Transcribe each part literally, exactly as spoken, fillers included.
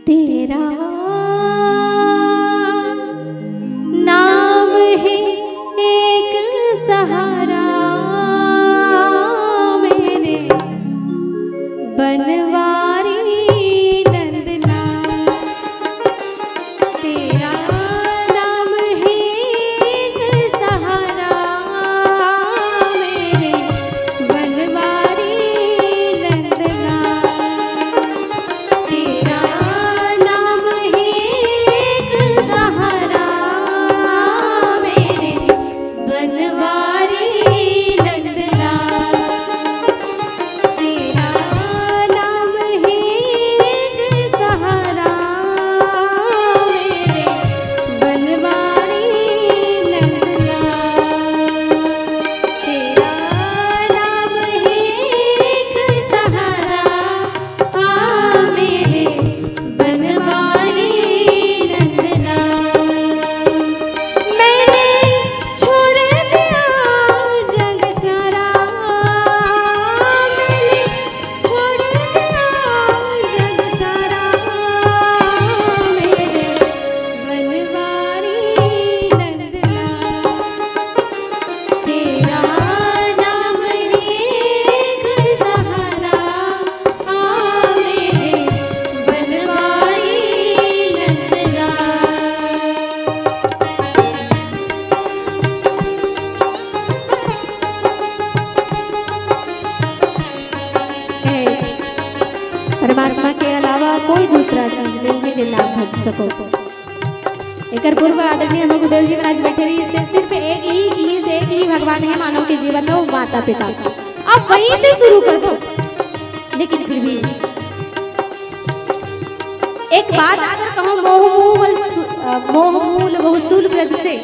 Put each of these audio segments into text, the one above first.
तेरा नाम है एक सहारा मेरे बनवारी नंदलाल। तेरा नाम है एक सहारा मेरे बनवारी नंदलाल। तेरा नाम है एक सहारा मेरे बनवारी नंदलाल। तेरा नाम है एक सहारा मेरे बनवारी नंदलाल। तेरा नाम है एक सहारा आ मेरे बनवारी नंदलाल। मैंने छोड़ दिया जग सारा, मैंने छोड़ दिया जग सारा मेरे बनवारी नंदलाल। तेरा नाम है एक सहारा आ मेरे बनवारी नंदलाल। हे, परमात्मा के अलावा कोई दूसरा चीज नहीं है जे नाम भज सको। एकर पूर्व आदरणीय हमर गुरुदेव जी महाराज बैठे रहिस, सिर्फ एक ही चीज, एक ही भगवान है मानव के जीवन में, वो माता पिता। अब वहीं से शुरू कर दो। लेकिन फिर भी एक बात अगर कहूँ, मोह मूल, अ, मोह मूल वह सूल व्रत से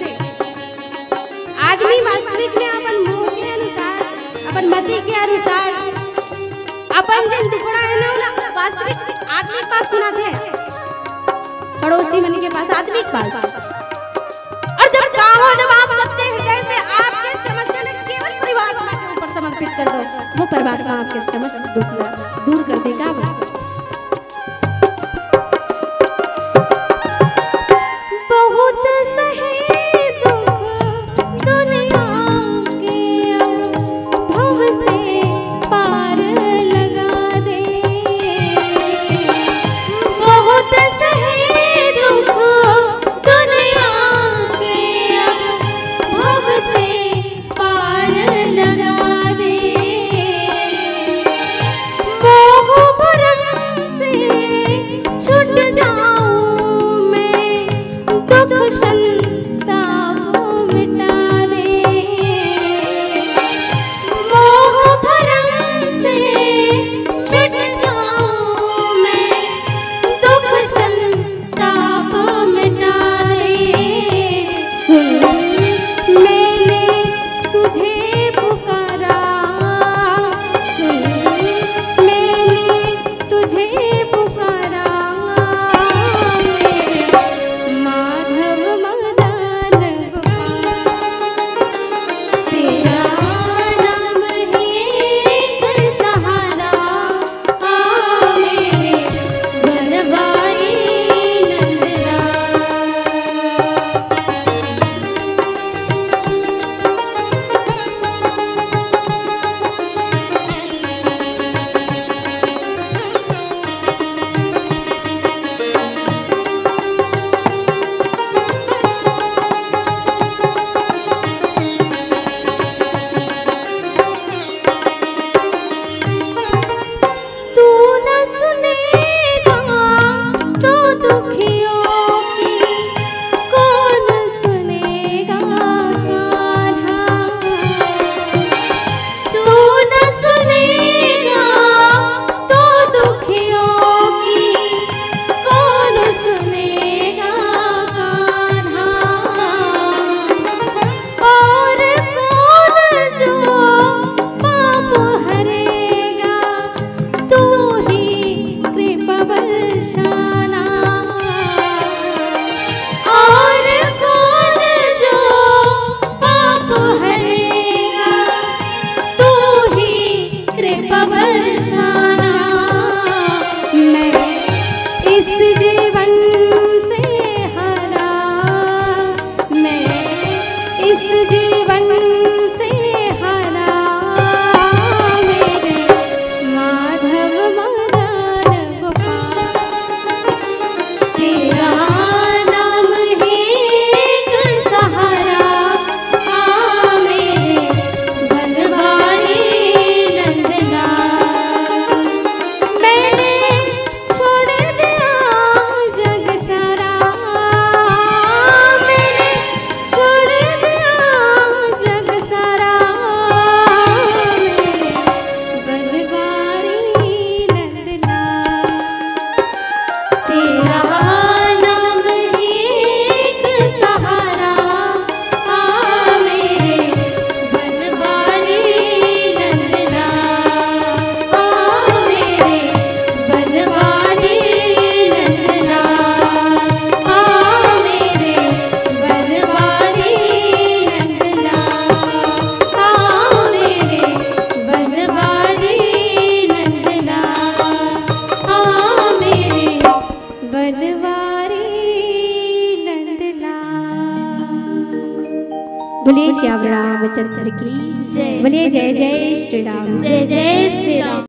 आदमी वास्तविक में अपन मोह के अनुसार, अपन मति के अनुसार, अपन जिन टुकड़ा है ना, ओला वास्तविक आदमी के पास सुनाथे, पड़ोसी मन के पास, आदमी के पास। और जब कहो, जब आप सच्चे हृदय से आपके समस्या ने केवल परमात्मा के ऊपर समर्पित कर दो, वो परमात्मा आपके समस्त दुख ला दूर कर देगा। बहुत सहे दुख दुनिया के, अब भव से पार लगा दे। बहुत सहे दुख दुनिया के, अब भव से पार लगा दे। मोह भरम बोलिए श्याम रामचंद्र की। जय। बोलिए जय जय श्री राम। जय जय श्री राम।